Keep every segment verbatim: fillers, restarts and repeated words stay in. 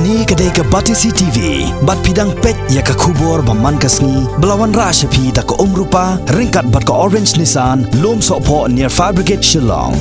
Kane ka dei ka Batesi T V, bad phi dang peit ïa ka khubor ba man ka sngi, ba la wanrah sha phi da ka Umrupa, ryngkat bad ka Orange Nissan, Lumsohphoh near Fire Brigade Shillong.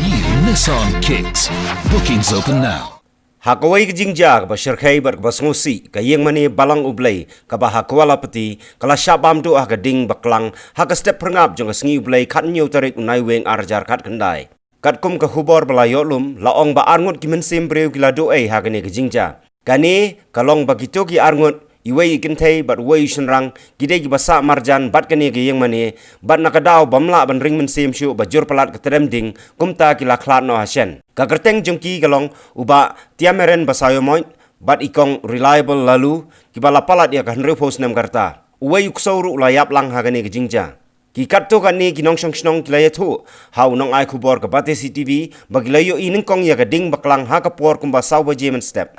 New Nissan Kicks. Bookings open now. Ha kawei ka jingjia kaba shyrkhei bad kaba sngewsih, ka ïingmane Balang U Blei kaba ha Kawalapati ka la shah bam duh ha ka ding baklang ha ka step phyrngap jong ka sngi U Blei khathynñiew tarik u Naiwieng arhajar khatkhyndai. Katkum ka khubor ba la ïoh lum, la ong ba arngut ki mynsiem briew ki la duh ei ha kane ka jingjia. Kane ka long ba kito ki arngut, iwei i kynthei bad uwei u shynrang, ki dei kiba sah marjan bad kane ka ïingmane, bad na ka daw bym lah ban ring mynsiem shuh ba jur palat ka tdem ding, kumta ki la khlad noh ha shen. Ka kyrteng jong ki ka long u Bah Tiameren Basaiawmoit bad i Kong Reliable Laloo, kiba la palat ïa ka hynriewphew snem ka rta. Uwei u ksew ruh u la ïap lang ha kane ka jingjia. Ki katto katne ki nongshong shnong ki la ïathuh ha u nongai khubor ka Batesi T V ba ki la ïohi nyngkong ïa ka ding baklang ha ka por kumba saw baje mynstep.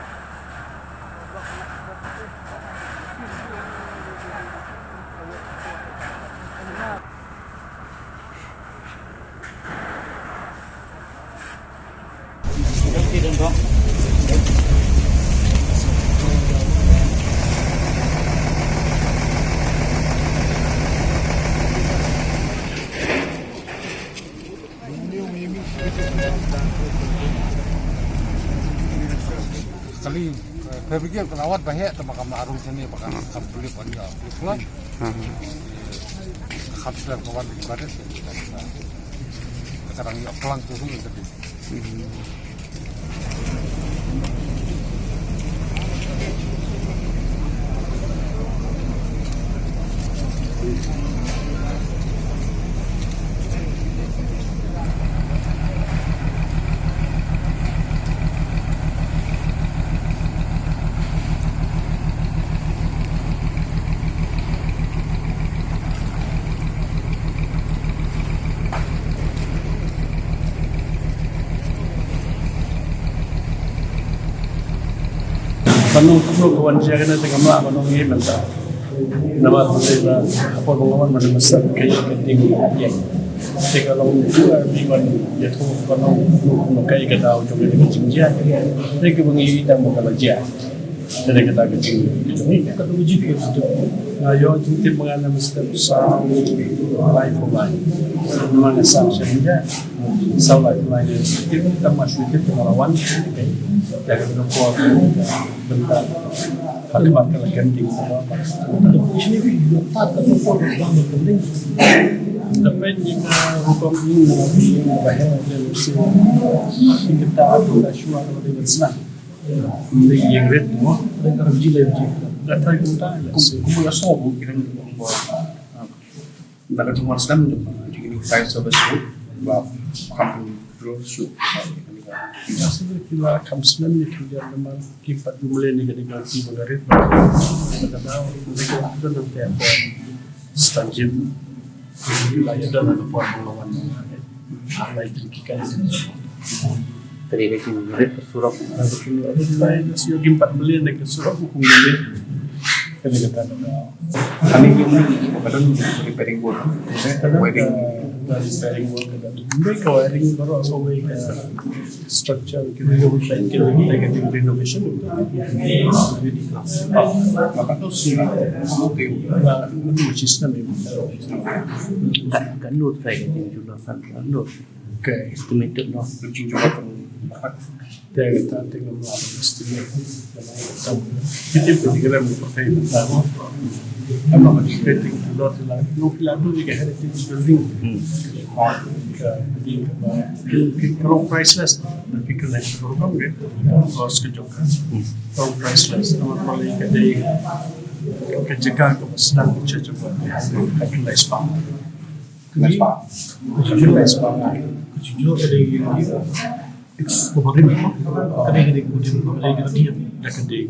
Kali, eh, fabricate ka la wad ba heh, tangba kam la arum sini, ba kam, kam pulip wan ïa, pulip pula. Hmm. Kam sdang ka wan di barit, ka dang ïa plang tu hulu tadi. Hmm. Ban ong kumno ka wan jia kane te ngam lah ban ong ei mynta. Namar te la ha por ba nga wan ban ong mynta ka ding ïa. Te ka long tu ar bi ban ïathuh ban ong kumno ka ïa ka daw jong ka jingjia. Te ka ba ngi ïohi tang ba ka la jia. Te dei kata ka jing, ka jong ngi. Kata ka jing, ka jong ngi. Nga ïoh jingtip ba ngan ym step saw lai phew lai. Namar nga sam sha ïa. Saw lai phew lai jingtip, tang ma shu tip ba nga la wan. Ïa kata ka por, bynta. Ha khmat ka la kem ding. Depend ïa ka rukom ïing, rukom ïing ba heh, ïa ka shuwa ka la dei ban snam. Ïing rit mo. Ïing rit ji le ji. Kum, kum ïa so bu ki ring kum ba. Na ka jingwan sdang jong ki fire service group ba kam drone shu. Ïa sdang ki la kam snem ïa ki ïa namar ki pat ju mlien ïa ka dei ka ki ba nga rit. Ka dei ka dei ka dei ka dei Stanjip. Lai tu dah nak buat pengawan. Lai tu kita. Tadi ka jingrit ka surok. Lai tu sio gimpat mlien ka surok hukum mlien. Kali kata kata. Kami ni ni kadang repairing work. Kadang wedding repairing work kadang. Mbe ka wiring baru asal ka structure kita, kita, kita renovation. Maka tu sih, okay. Maka tu sistem ini. Kan, kan lut saya ke jing juna san kan lut. Okay. Estimated no. Jing juna kan. Dia kata tengok lah estimate. Kita pergi dalam pakai. Ama ka heritage building tu la, yung pila tu di ka heritage building. Hmm. Ah, ka, di ka, ka, ka long priceless, tapi ka long, ka long, ka long priceless. Ama ka long ka di, ka jaka ka sdang ka jaka ka, ka nice pa. Nice pa. Ka nice pa. Ka di, It's over in, ka dei, ka dei, ka dei, ka dei, ka dei, ka dei.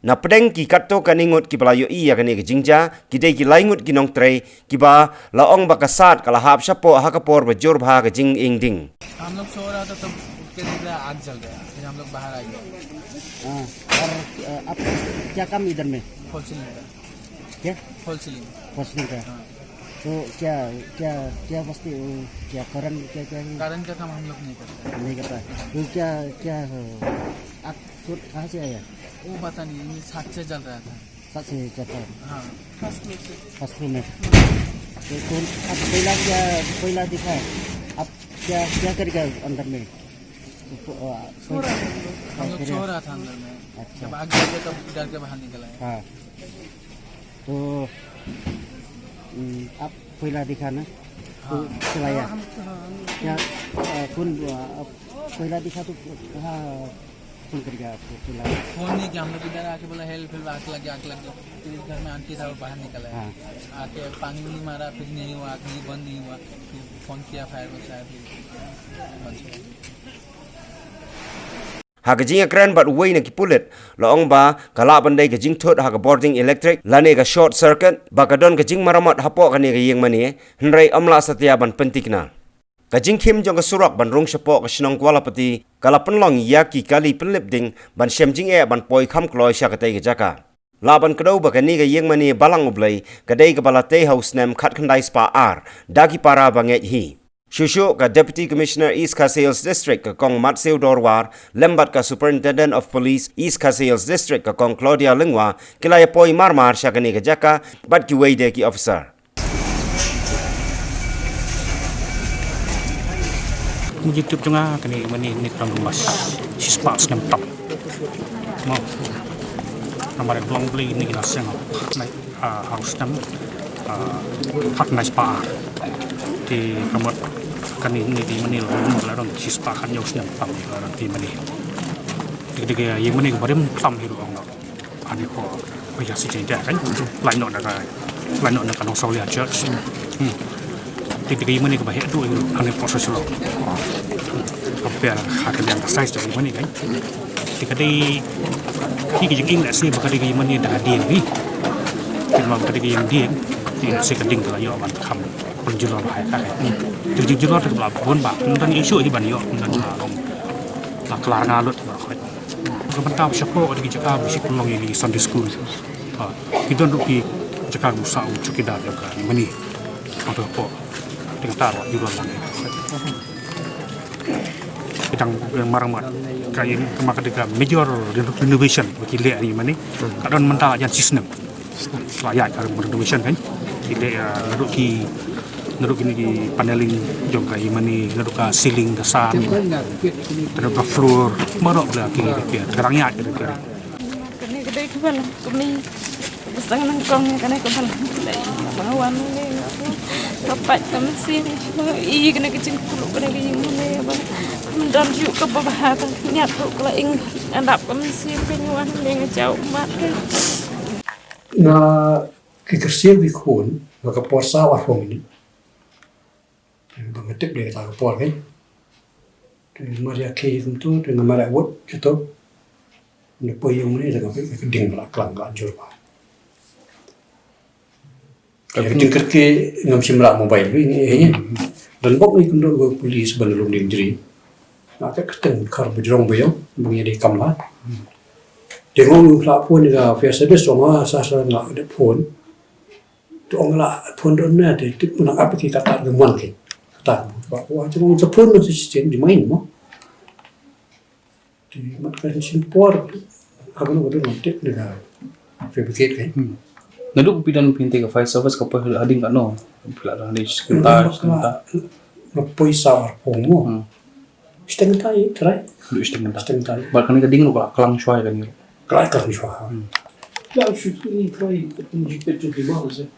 Na pdeng ki katto katne ngut kiba la ïohi ïa kane ka jingjia, ki dei ki lai ngut ki nongtrei, kiba la ong ba ka sad ka la hap shapoh ha ka por ba jur bha ka jinging ding. हम लोग सो रहा था, तब उठ के देख रहा है, आग जल रहा है, फिर हम लोग बाहर आ गए। हाँ, और, अ, आप क्या काम इधर में? फॉल सीलिंग का। क्या? फॉल सीलिंग। फॉल सीलिंग का। हाँ। तो क्या, क्या, क्या वस्तु, क्या करंट, क्या, क्या है? करंट का काम हम लोग नहीं करते। नहीं करता। तो क्या, क्या, अ, आग कौन, कहाँ से आया? वो पता नहीं, ये छत से जल रहा था। छत से जल रहा था। हाँ। फर्स्ट फ्लोर से। फर्स्ट फ्लोर में। तो कौन, आप पहला क्या, पहला दिखा है? आप क्या, क्या करेगा अंदर में? तो, अ, सो रहा था हम लोग। हम लोग सो रहा था अंदर में। अच्छा। जब आग लगे तब डर के बाहर निकल आए। हाँ। तो, हम्म, आप पहला दिखा ना? तो हाँ। चलाया? हाँ, हम, हाँ, हम क्या, अ, कौन, अ, आप पहला दिखा तो कहाँ फोन कर गया आपको पहला? फोन नहीं किया, हम लोग इधर आके बोला, "हेल्प, हेल्प, आग लग गया, आग लग गया।" फिर इस घर में आंटी था, वो बाहर निकल आया। हाँ। आके पानी नहीं मारा, फिर नहीं हुआ, आग नहीं बंद नहीं हुआ। फिर फोन किया फायर ब्रिगेड, फिर बंद हुआ। Ha ka jingïakren bad uwei na ki pulit, la ong ba ka lah ban dei ka jingthut ha ka bording elektrik lane ka short circuit, ba ka don ka jingmaramot hapoh kane ka ïing mane, hynrei ym lah satia ban pynthikna. Ka jingkhim jong ka surok ban rung shapoh ka shnong Kualapati ka la pynlong ïa ki kali pynlip ding ban shem jingeh ban poi kham kloi sha katei ka jaka. Lah ban kdew ba kane ka ïing mane Balang U Blei ka dei kaba la tei ha u snem khatkhyndai spah ar da ki para ba ngeit hi. Shuh shuh ka Deputy Commissioner East Khasi Hills District ka Kong Matseu Dorwar lem bad ka Superintendent of Police East Khasi Hills District ka Kong Claudia Lyngwa ki la ïa poi mar mar sha kane ka jaka bad kiwei de ki officer. Ngi tip jong nga kane mane ni kram rumas. Shispah snem tam. Mo. Namar long beli ni kena seng. Nai, ah, harus nem. Ah, hat nai spah. Di kamot kane ni di mane long la dong shispah kan yau snem tam la dong di mane. Di di ye mane ka barim tam hiru ong. Ani ko, oh ya, si jeng dia kan. Lain nok na ka, lain nok na ka Nong Saulia Church. Hmm. Ti ti ka imani ka ba hek tu, ani ko so selo. Ka pia ha ka liang ka size tu imani kan. Ti ka dei, ti ka jing ing la si ba ka dei ka imani da ka ding ni. Ti ma ka dei ka jing ding. Ti si ka ding ka la yo ban kham. Pun jelo ba hai ka. Ti jing jelo ti ka ba bun ba. Ndan issue hi ban yo. Ndan ba long. La klar nga lut ba khoi. Ka bynta ba shapoh ka dei ki jaka ba shi pynlong ïa ki Sunday school. Ha, ki don ruh ki jaka ba sa u chowkidar jong ka imani. Ka shapoh. Te kata ruh jurong lang. Ki dang maramot. Ka ïa ka ma ka dei ka major reno-, renovation ba ki leh ïa imani. Ka don mynta jan shisnem. Ba ïaid ka renovation kan. Ki dei, ah, naduh ki, naduh kine ki paneling jong ka imani, naduh ka ceiling, ka san. Naduh ka floor, baroh ki repair. Ka dang ïaid ki repair. Kane ka dei kaba long kmie. Kaba sdang nyngkong ïa kane kaba long. Ba wan ne. Ka pait ka mynsiem. I kane ka jingkylluid kane ka ïing mane ba. Ym don ju kaba bha ta. Ñiat ruh ka la ing. Nga dap ka mynsiem ka, nga wan ne nga jaw mat ka. Na ki kyrsiew ki khun, na ka por saw arphew minit. Ba nga tip ïa kata ka por kan. Te mar ïa ki kumtu, te nga mar ïa wut, kito. Nga poi ïa u mane, te nga poi ka ding ba la klang, ka la jur bha. Ka jingkyrkieh ngam shym rah mobile, wi ngi, eh, don bok ngi kumno ba police ban lum lim jri. Nga ka kyrteng kar ba jrong ba ïong, ba ngi dei kam la. Te ngong ngi phla phone ka fire service, ong nga sa sa nga dep phone. To ong la phone don na te tip mun ap ki kata ka mon ki. Kata ba wa jrong sa phone ba sa shisien di main mo. Ti mat ka shisien por. Ka ban ka don tip ni ka fabricate ka. Hmm. Naduh phi don phi te ka fire service ka poi hading kano. Phi la dang dei sekitar, sekitar. Nga poi saw arphew mo. Hmm. Shiteng tai, trai. Naduh shiteng tai. Shiteng tai. Bad kane ka ding ruh ka la klang shwa ïa kane ruh. Ka la klang shwa. Hmm. Ya, shu tu ni trai ka pun jipet tu di bawah se.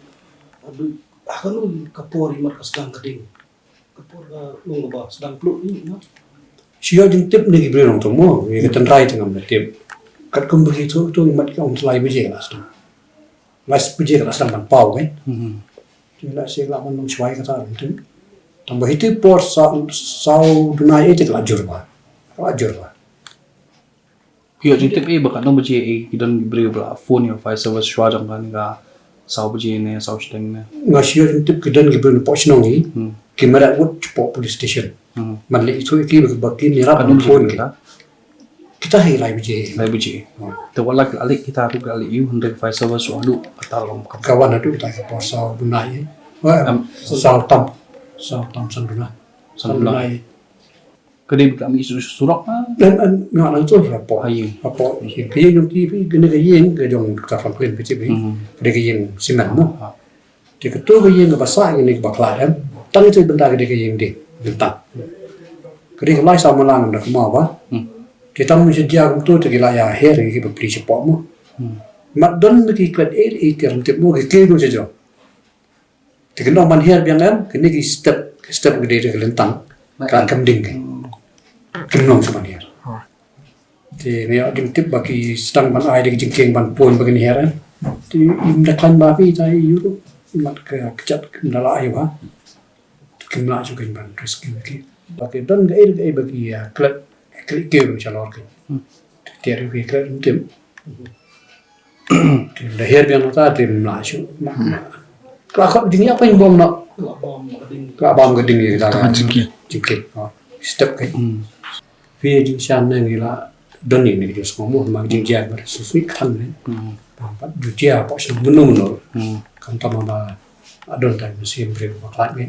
Aduh, ah, kano ka por i mat ka sdang ka ding. Ka por ka long kaba sdang pluh ni, no? Shu ïoh jingtip na ki briew nongthoh mo, ïa ka tynrai te ngam da tip. Katkum ba ki thoh, thoh ïa mat ka ong trai baje ka la sdang. Last baje ka la sdang ban paw, kan? Mhm. Te la shu la ban long shwa ïa kata ruh tip. Tang ba hi te por sa, saw duna ïa te ka la jur bha. Ka la jur bha. Phi ïoh jingtip ei ba katno baje ei ki don ki briew ba la phone ïa fire service shuwa jong kane ka saw baje ne saw shiteng ne? Nga shu ïoh jingtip ki don ki briew napoh shnong hi. Hmm. Ki mareh wut shapoh police station. Hmm. Man leh ithuh ïa ki ba ki, ba ki ïarap phone ki. Katno baje ki? Kita hi lai baje. Lai baje. Hmm. Te wat la ki la leit kita ruh ki la leit ïa u, hynrei fire service ruh haduh katta ruh kam. Ka wan haduh kita ka por saw duna hi. Wah, em, saw tam. Saw tam san duna. San duna. San duna hi. Ka dei ba ka mih surok, ah? Em, em, nga nang tu hapoh. Ha ïing. Hapoh ïing. Ka ïing jong ki phi, kane ka ïing ka jong Doctor Franklin phi tip hi. Hmm. Ka dei ka ïing simen mo. Ha. Te kato ka ïing kaba sah ïa kane kaba khlad, em. Tang ito i bynta ka dei ka ïing ding, bynta. Ka dei ka lai saw malang da kama ba. Hmm. Te tang mynta jia kumto te ki la ïa her ïa ki bapli shapoh mo. Hmm. Mat don ba ki klet ei ei te ram tip mo ki kiew no sha jrong. Te kynnoh ban her biang em, kine ki step, ki step ki dei da ka lyntang. Ka kam ding ki. Hmm. Kynnoh sha ban her. Oh. Te nga ïoh jingtip ba ki sdang ban ai da ki jingkieng ban pun ba kin her em. Te im da khlaiñ ba phi ta i euro. Mat ka kjat kim da la ai ba. Kim lah ju kan ban rescue ki. Ba ki don ka ei ka ei ba ki, ah, klet, klet ki rum chalor ki. Hmm. Te ri ki klet kim. Te da her biang ta te mla shu. Mla, mla. Ka khot ding ïa pyn bom na. Ka bom ka ding ïa ka. Ka jingkieng. Jingkieng. Oh. Step ka. Hmm. Phi jingshisha ne ngi la don ïa kine ki jingsngew mo, ma ka jingjia ba sngewsih ka than ne. Hmm. Ba pat ju jia hapoh shnong mynno mynno. Hmm. Khamtam ba don tai mynsiem briew ba khlad ne.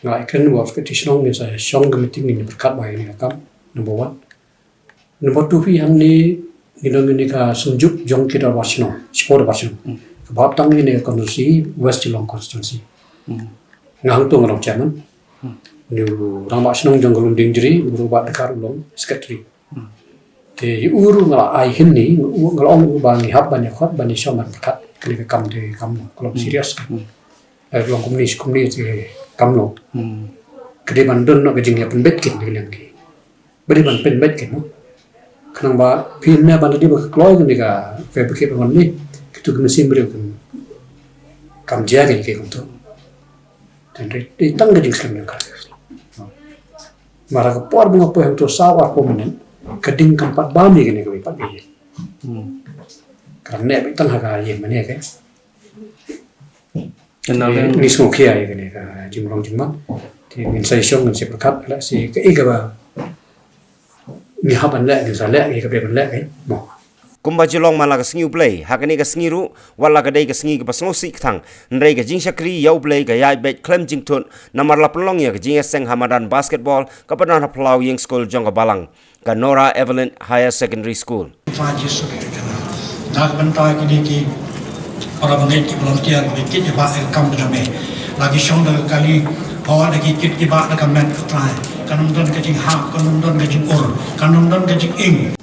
Nga la kren ba ka shnong ne sa shong ka meeting ne pyrkhat ba ïa ne ka kam number one. Number two phi hangne ngi don kane ka Synjuk jong ki dorbar shnong, shipor dorbar shnong. Hmm. Kaba hap tang kane ka constituency, West Shillong constituency. Hmm. Nga hangto nga long chairman. Hmm. Ni u rangbah shnong jong ka Lumdiengjri, u Robert Dkhar u long secretary. Hmm. Te u ruh nga la ai hin ni, u nga la ong u ba ngi hap ban ïa khot ban ïa shong ban pyrkhat kane ka kam te kam long, ka long serious. Hmm. Ai long kumne shi kumne te kam long. Hmm. Ka dei ban don noh ka jingïapynbeit kin da ka liang ki. Ba dei ban pynbeit kin mo. Khnang ba phin ne ban da dei ba ka kloi kane ka fabricate ban ne. Kitu ki mynsiem briew kin kam jia kin ki kumtu. Tang dei tang ka jingslem jong ka. Mara ka por ba nga poi hangto saw arphew minit, ka ding kam pat bam ïa kane kawei pat ka ïing. Hmm. Ka neh beit tang ha ka ïing mane ka. Ngi sngewkhia ïa kane ka jinglong jingman. Te ngin sa ïashong ngin sa pyrkhat lehse kaei kaba ngi hap ban leh ngin sa leh, kaei kaba ban leh ka mo. Kumba ju long man la ka sngi U Blei, ha kane ka sngi ruh, wat la ka dei ka sngi kaba sngewsih kthang, hynrei ka jingshakri ïa U Blei ka ïaid beit khlem jingthut, namar la pynlong ïa ka jingïaseng ha madan basketball kaba don ha phyllaw ïing skul jong ka balang, ka Nora Evelyn Higher Secondary School. Trai Jisu ki tu jana. Na ka bynta kine ki para bangeit ki volunteer ki kit ki bah ka kam ka jong me. La ki shong da ka kali, hawa da ki kit ki bah da ka met ka Trai. Kan ym don ka jinghap, kan ym don ka jingkur, kan ym don ka jinging.